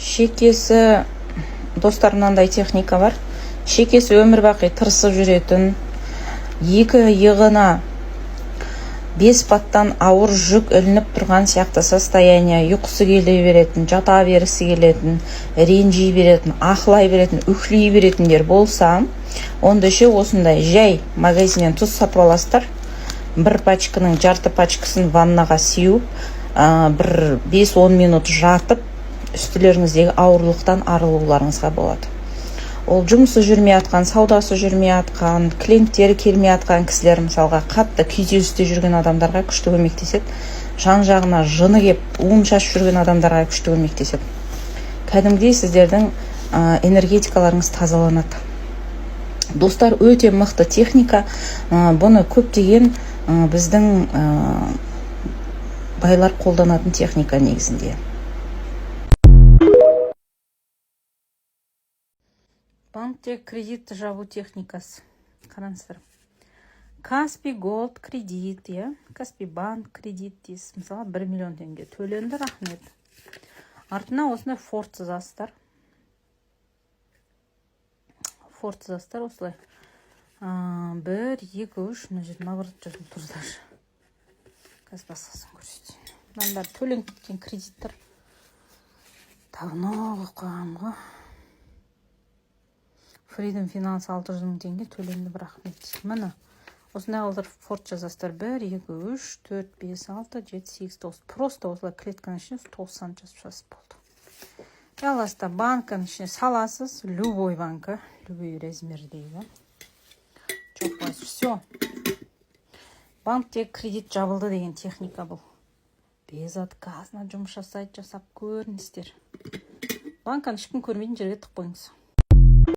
Шекесі, достар, мынандай техника бар: шекесі өмір бақи тырысып жүретін, екі иығына 5 паттан ауыр жүк ілініп тұрған сияқты состояние, ұйқысы келе беретін, жата бергісі келетін, ренжи беретін, ақылай беретін, үхлей беретіндер болса, онда ше, осындай жай магазиннен тұз сатып аласыздар. Бір пачканың жарты пачкасын ваннаға сеуіп, бір 5-10 минут жатып, үстілеріңіздегі ауырлықтан арылуларыңызға болады. Ол жұмысы жүрмей жатқан, саудасы жүрмей жатқан, клиенттері келмей жатқан кісілер, мысалға, қатты күйзелісте жүрген адамдарға күшті көмектеседі. Жан жағына жыны кеп, уын шашып жүрген адамдарға күшті көмектеседі. Кәдімгідей сіздердің энергетикаларыңыз тазаланады. Достар, өте мықты техника. Бұны көптеген біздің байлар қолданатын техника негізінде. Банкте кредит жабу техникасы. Қараңыздар, Каспи Голд кредит, иә, Каспи Банк кредит дейсіз. Мысалы, 1 миллион теңге төленді, рахмет. Артына осындай форт сызасыздар, форт сызасыздар осылай: бір, екі, үш. Мына жерде наоборот жазылып тұр даже. Қазір басқасын көрсетейін. Мынаның бәрі төленіп кеткен кредиттер, давно қойып қойғанмын ғой. Фридом Финанс, 600 000 теңге төленді, рахмет дейді. Міне, осындай қылдырып форт жазасыздар: бір, екі, үш, төрт, бес, алты, жеті, сегіз, тоғыз. Просто осылай клетканың ішіне тоғыз сан жазып шығасыз, болды. И аласыз да, банканың ішіне саласыз, любой банка, любой размердегі, жауып қоясыз. Все, банкте кредит жабылды деген техника. Бұл безотказно жұмыс жасайды, жасап көріңіздер. Банканы ешкім көрмейтін жерге тығып қойыңыз.